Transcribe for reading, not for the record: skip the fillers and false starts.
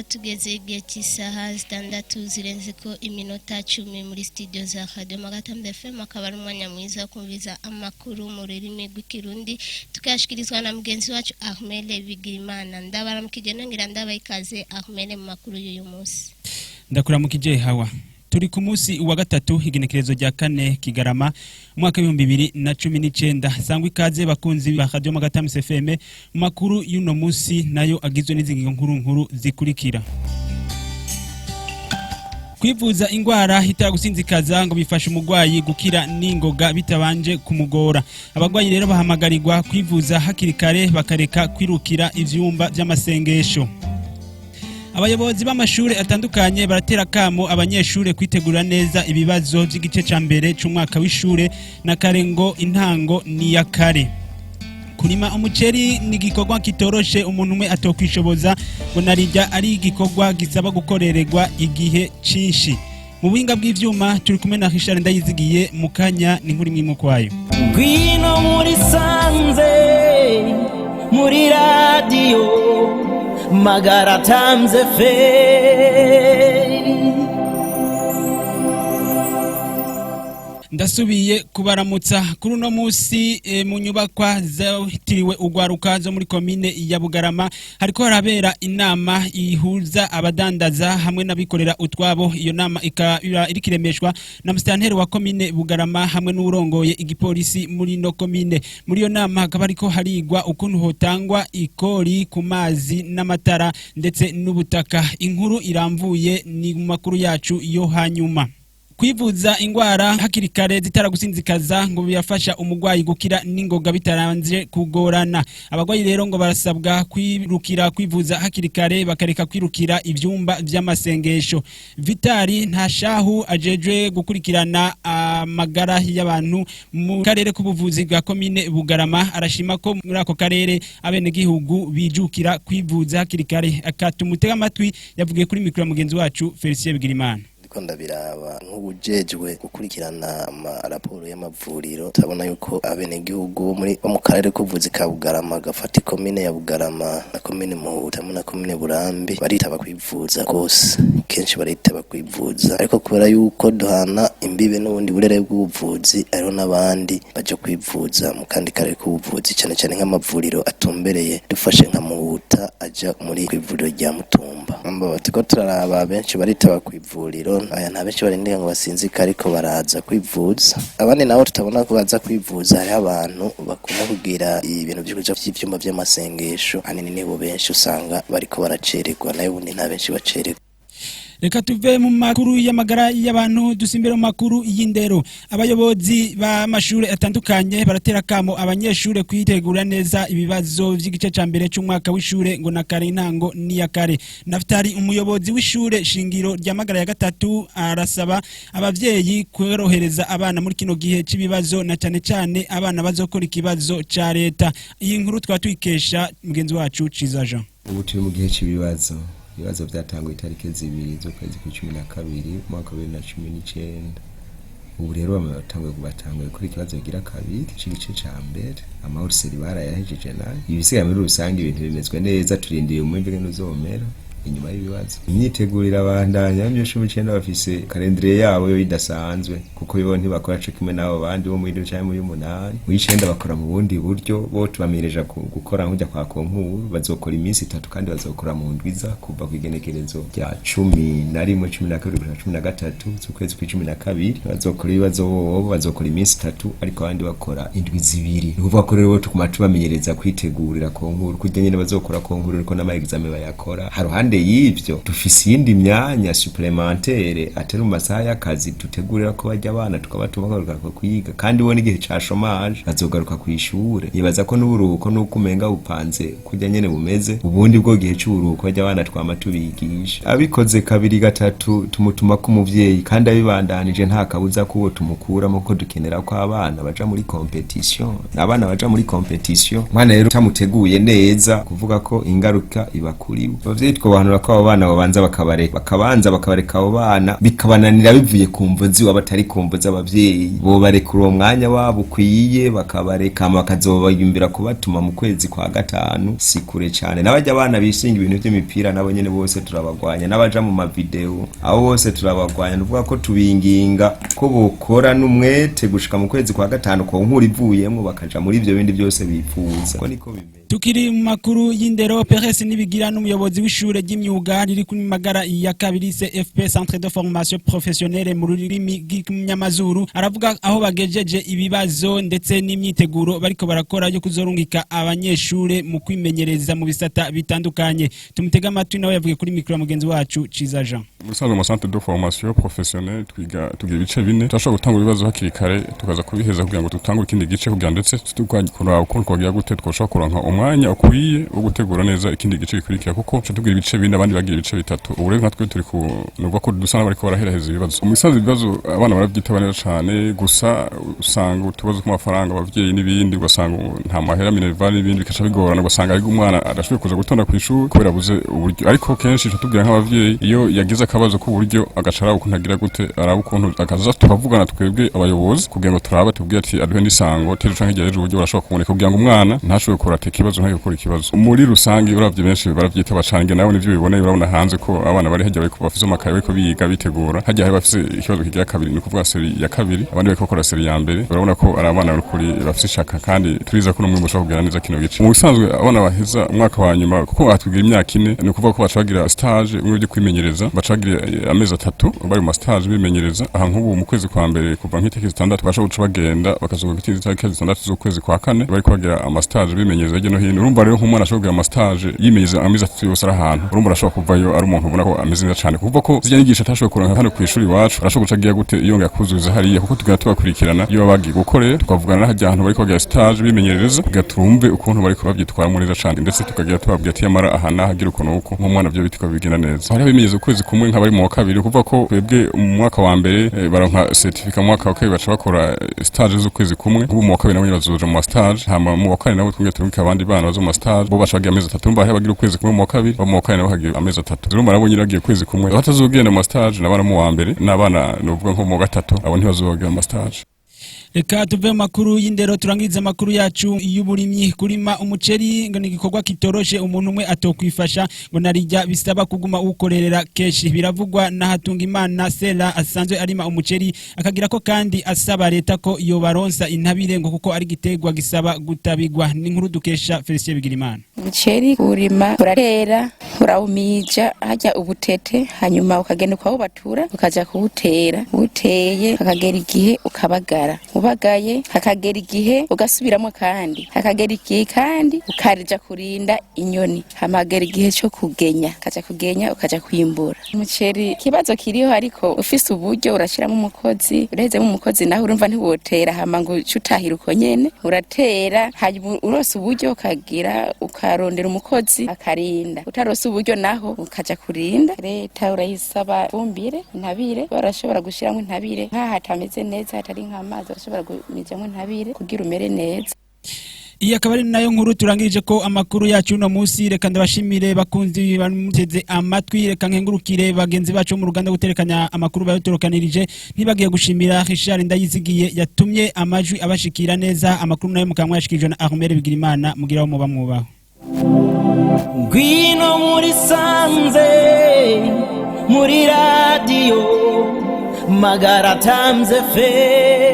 Tukaba tugeze igihe cy'isaha 6 zirenze ko iminota 10 muri studio za Radio Magatambe FM. Akaba ari umwanya mwiza wo kumviza amakuru mu rurimi rw'Ikirundi, tukayashikirizwa na mugenzi wacu Ahmed Bigirimana. Ndabaramukije, nongera ndabaha ikaze, Ahmed, mu makuru y'uyu munsi. Ndakuramukije, Hawa. Turi ku munsi wa gatatu, igenekerezo rya 4 Kigarama, umwaka w'2019. Sangwa ikaze, bakunzi ba Radio Magatamu FM, mu makuru y'uno munsi, nayo agizwe n'izi ngingo nkuru nkuru zikurikira: Kwivuza ingwara itaragusinzikaza ngo bifasha umurwayi gukira n'ingoga bitabanje kumugora. Abagwayi rero bahamagarirwa kwivuza hakiri kare, bakareka kwirukira ivyumba vy'amasengesho. Abayobozi b'amashuri atandukanye baratera kamo abanyeshure kwitegura neza ibibazo by'igice ca mbere c'umwaka w'ishure, na kare ngo intango ni ya kare. Kurima umuceri ni igikorwa kitoroshe umuntu umwe atokwishoboza, ngo narijya ari igikorwa gisaba gukorererwa igihe cinshi. Mu buhinga bw'ivyuma turi kumwe na Richard Ndayizigiye. Mu kanya ni nkuru imwe kwayo. Ngwino muri sanze, muri radiyo Magara Times FM. Ndasubiye kubaramutsa. Kuri uno munsi mu nyubakwa zitiriwe Ugwaruka zo muri komine ya Bugarama hariko harabera inama ihuza abadandaza hamwe n'abikorera utwabo. Iyo nama ikaba iriko iremeshwa na musitanteri wa komine Bugarama hamwe n'uwurongoye igipolisi muri ino komine. Muri iyo nama hakaba hariko harigwa ukuntu hotangwa ikori ku mazi n'amatara ndetse n'ubutaka. Inkuru iramvuye ni mu makuru yacu yo hanyuma. Kwivuza ingwara hakiri kare zitaragusinzikaza ngo birafasha umurwayi gukira n'ingoga bitaranze kugorana. Abagwayi rero ngo barasabwa kwirukira kwivuza hakiri kare, bakareka kwirukira ivyumba vy'amasengesho. Vitari Ntashahu ajejwe gukurikirana amagara y'abantu mu karere k'ubuvuzi bwa komine Bugarama arashima ko muri ako karere abenegihugu bijukira kwivuza hakiri kare. Akatumutega amatwi, yavugiye kuri mikoro ya mugenzi wacu Felicien Bigirimana. Ndiko ndabiraba nk'ubujejwe gukurikirana amaraporo y'amavuriro, turabona yuko abenegihugu bo mu karere k'ubuvuzi ka Bugarama, gafata ikomine ya Bugarama na komine Muhuta hamwe na komine Burambi, baritaba kwivuza rwose. Kenshi baritaba kwivuza, ariko kubera yuko duhana imbibe n'ubundi burere bw'ubuvuzi, hariho n'abandi baja kwivuza mu kandi karere k'ubuvuzi, cane cane nk'amavuriro atumbereye, dufashe nka Muhuta, aja muri kw'ivuriro rya Mutumba. Mbo turiko turaraba, benshi baritaba kw'ivuriro. Aya, nta benshi barindira ngo basinzike, ariko baraza kwivuza. Abandi nabo tutabona ko baza kwivuza, hariho abantu bakunda kugira ibintu vyo kuja vy'ivyumba vy'amasengesho. Ahanini nibo benshi usanga bariko baracererwa, nayo ubundi nta benshi bacererwa. Reka tuve mu makuru y'amagara y'abantu, dusimbire mu makuru y'indero. Abayobozi b'amashuri atandukanye baratera kamo abanyeshure kwitegura neza ibibazo vy'igice ca mbere c'umwaka w'ishure, ngo na kare intango ni ya kare. Naftali, umuyobozi w'ishure shingiro rya Magara ya Gatatu, arasaba abavyeyi kworohereza abana muri kino gihe c'ibibazo, na cane cane abana bazokora ikibazo ca leta. Iyi nkuru twaba tuyikesha mugenzi wacu Ciza Jean. Ubu turi mu gihe cy'ibibazo. Ibibazo byatanguye itariki 2 z'ukwezi kwa 12, umwaka wa 2019. Ubu rero batanguye gukora ikibazo bigira kabiri c'igice ca mbere. Ama hors-série barayahejeje, nayo ibisigaye muri rusange ibintu bimezwe neza. Turindiriye umwimbu ingene uzomera inyuma y'ibibazo. Imyiteguro irabandanya. Abanyeshuri 9 bafise calendrier yabo yo idasanzwe, kuko bo ntibakora co kimwe n'abo bandi bo muri canke muri umunani. Mu icenda bakora mu bundi buryo. Bo tubamenyereje gukora nk'ujya kwa concours. Bazokora iminsi 3 kandi bazokora mu ndwiza, kuva ku igenekerezo rya 11, 12 gushika 13 z'ukwezi kwa 12. Bazokora ibibazo bobo bazokora iminsi 3, ariko abandi bakora indwi 2. Ni ukuvuga ko rero tuguma tubamenyereza kwitegurira concours kurya nyene bazokora concours, ariko n'ama examen bayakora. Haruhande y'ivyo, dufise iyindi myanya supplémentaire atari mu masaha y'akazi, dutegurira ko barya abana tukabatuma bagaruka kwiga, kandi bo n'igihe ca chômage bazogaruka kw'ishure. Nibaza ko n'uburuhuko nuko umenga bupanze kurya nyene bumeze. Ubundi bwo gihe c'uburuhuko barya abana twama tubigisha. Abikoze kabiri, gatatu, tumutuma ko umuvyeyi, kandi abibandanije nta kabuza ko uwo tumukuramo, ko dukenera ko abana baja muri compétition. Abana baja muri compétition, mwana rero utamuteguye neza, kuvuga ko ingaruka iba kuri bo. Abavyeyi twobahanura. Twobahanura ko abo bana babanza bakabareka, bakabanza bakabareka abo bana bikabananira bivuye ku mvo ziwabo, atari ku mvo z'abavyeyi. Bobarekura uwo mwanya wabo ukwiye, bakabareka, bakazobayumvira kubatuma mu kwezi kwa gatanu, si kure cane. N'abajya abana bishinga ibintu vy'imipira nabo nyene bose turabagwanya, n'abaja mu mavideo abo bose turabagwanya. Nuvuga ko tubinginga ko bokora n'umwete gushika mu kwezi kwa gatanu, ko nkuru ivuyemwo bakaja muri ivyo bindi byose bifuza, ko niko bimeze. Tukiri mu makuru y'indero, Peres Nibigira n'umuyobozi w'ishure ry'imyuga riri kuri Magara ya kabiri, CFP, Centre de Formation Professionnelle mu rurimi rw'ikinyamazuru, aravuga aho bagejeje ibibazo ndetse n'imyiteguro bariko barakora yo kuzorungika abanyeshure mu kwimenyereza mu bisata bitandukanye. Tumutega amatwi, nawe yavuye kuri micro ya mugenzi wacu Ciza Jean. Musanzwe mu centre de formation professionnelle twiga tugira ibice bine. Turashobora gutanga ibibazo hakiri kare, tukaza kubiheza kugira ngo dutangure ikindi gice, kugira ndetse tukuraba ukuntu twagira gute twoshobora kuronka umwanya ukwiye wo gutegura neza ikindi gice gikurikira, kuko tuca tugira ibice bine, abandi bagira ibice bitatu. Ubu rero natwe turi ku nuvuga ko dusa n'abariko baraheraheza ibibazo. Mu bisanzwe ibibazo abana barabyitaba neza cane, gusa usanga utubazo tw'amafaranga, abavyeyi n'ibindi, ugasanga nta mahera, minerval n'ibindi, bikaca bigorana, ugasanga ariko umwana adashoboye kuza gutonda kw'ishuri kubera abuze uburyo. Ariko kenshi tuca tubwira nk'abavyeyi, iyo yagize akabazo k'uburyo, agaca araba ukuntu agira gute, araba ukuntu akaza tukavugana twebwe abayobozi kugira ngo turabe, tubwire ati aduhe n'isango tejo canke hirya y'ejo, uburyo burashobora kuboneka kugira ngo umwana ntashobore kurata ikibazo, ntayo gukora ikibazo. Muri rusange uravye benshi baravyitaba cane, nawe nivyo biboneye, urabona hanze ko abana bari hajya bariko bafise amakaye, bariko biga bitegura. Hajya hari bafise ikibazo kigira kabiri, ni ukuvuga série ya kabiri, abandi bariko bakora série ya mbere. Urabona ko ari abana kuri bafise ishaka, kandi turiza ko n'umwimbu ushobora kugera neza kino gice. Mu bisanzwe abana baheza umwaka wa nyuma, kuko batubwira imyaka 4, ni ukuvuga ko baca bagira stage umwe byo kwimenyereza, baca bagira amezi 3 bari mu stage bimenyereza. Aha nk'ubu mu kwezi kwa mbere, kuva nk'itariki 6 basha guca bagenda, bakazoga itariki 6 z'ukwezi kwa kane bariko bagira ama stage bimenyereza hirya no hino. Urumva rero nk'umwana ashobora kugira ama stage yimenyereza amezi 3 yose ari ahantu, urumva arashobora kuvayo ari umuntu ubona ko ameze neza cane, kuvuga ko zirya nyigisho atashoboye kuronka hano kw'ishuri iwacu, arashobora guca agiye gute yongera kuzuza hariya, kuko tugenda tubakurikirana iyo baba bagiye gukorera, tukavugana n'ahajya ahantu bariko bagira stage bimenyereza, kugira turumve ukuntu bariko bavyitwaramo neza cane, ndetse tukagira tubabwira ati yamara aha naha agira ukuntu uko nk'umwana vyo bitwa bigenda neza. Hariho abimenyereza ukwezi kumwe nk'abari mu wa kabiri, kuvuga ko twebwe mu mwaka wa mbere baronka certificat, mu mwaka wa kabiri baca bakora stage z'ukwezi kumwe. Nk'ubu mu wa kabiri nabo nyene bazoja mu ma stage, hama mu wa kane nabo twongere turungike abandi bana bazo mu ma stage, bo baca bagira amezi 3. Urumva hariho abagira ukwezi kumwe mu wa kabiri, bo mu wa kane nabo hagira amezi 3. Urumva nabo nyene bagiye ukwezi kumwe. Batazogenda mu ma stage n'abana mu wa mbere n'abana novuga nko mu wa gatatu, abo ntibazogira mu ma stage. Reka tuve mu makuru y'indero, turangirize amakuru yacu y'uburimyi. Kurima umuceri ngo ni igikorwa kitoroshe umuntu umwe atokwifasha, ngo narijya bisaba kuguma uwukorerera kenshi. Biravugwa na Hatungimana Sera asanzwe arima umuceri, akagira ko kandi asaba leta ko yobaronsa intabire, ngo kuko ari igiterwa gisaba gutabigwa. Ni inkuru dukesha Felicien Bigirimana. Umuceri urima, uratera, urawumija hajya ubutete, hanyuma ukagenda ukawubatura, ukaja kuwutera. Uteye hakagera igihe ukabagara, ubagaye hakagera igihe ugasubiramo, kandi hakagera igihe kandi ukarija kurinda inyoni, hamagera igihe cyo kugenya, ukaja kugenya, ukaja kwimbura umuceri. Ikibazo kiriho, ariko ufise uburyo urashiramo umukozi, urahezemo umukozi naho urumva ntiwotera hama ngo uce utahira uko nyene. Uratera, hanyuma urose uburyo ukagira ukarondera umukozi akarinda, utarose uburyo naho ukaja kurinda. Leta urayisaba ifumbire, intabire. Barashobora gushiramo intabire nk'aha hatameze neza, hatari nk'amazi, barashobora kumijamwo intabire kugira umere neza. Iyi akaba ari nayo nkuru turangirije ko amakuru yacu uno munsi. Reka ndabashimire bakunzi bamuteze amatwi, reka nkengurukire bagenzi bacu bo mu ruganda guterekanya amakuru bayotorokanirije, ntibagiye gushimira Richard Ndayizigiye yatumye amajwi abashikira neza. Amakuru nayo mukaba mwayashikirijwe na Ahmed Bigirimana. Mugiraho muba mwubaho. Ngwino muri sanze, muri radiyo Magara Times FM.